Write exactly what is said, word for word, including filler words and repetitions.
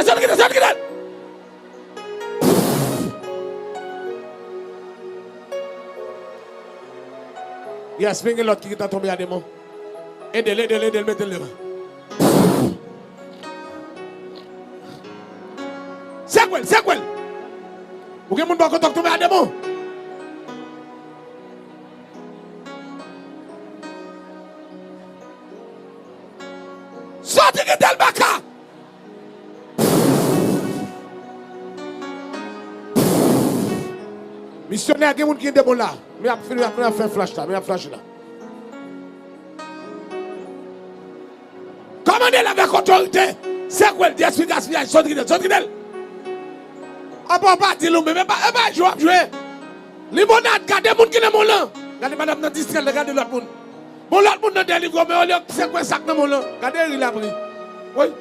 Sot kite l, sot kite l! Yes, men gen lòt ki gentan tonbe a demon. Ede l, ede l, ede l, mete l devan. Sekwe l, sekwe l! Ou gen moun bò kote w k tonbe a demon? Soti kite l baka! Misyonè, gen moun ki gen demon la. Men ap fini, men ap fè flash la, men ap flash la. Kòmande l avèk otorite. Sekwe l, di espri gaspiyaj, sot kite l, sot kite l. Apa w pa di l ou menm, e pa, e pa jwe w ap jwe. Limonad, gade moun ki nan mond lan. Gade madanm nan distrè l, gade lòt moun. Bon, lòt moun nan delivre w, men olye w sekwe sa k nan mond lan. Gade ri l ap ri. Woy.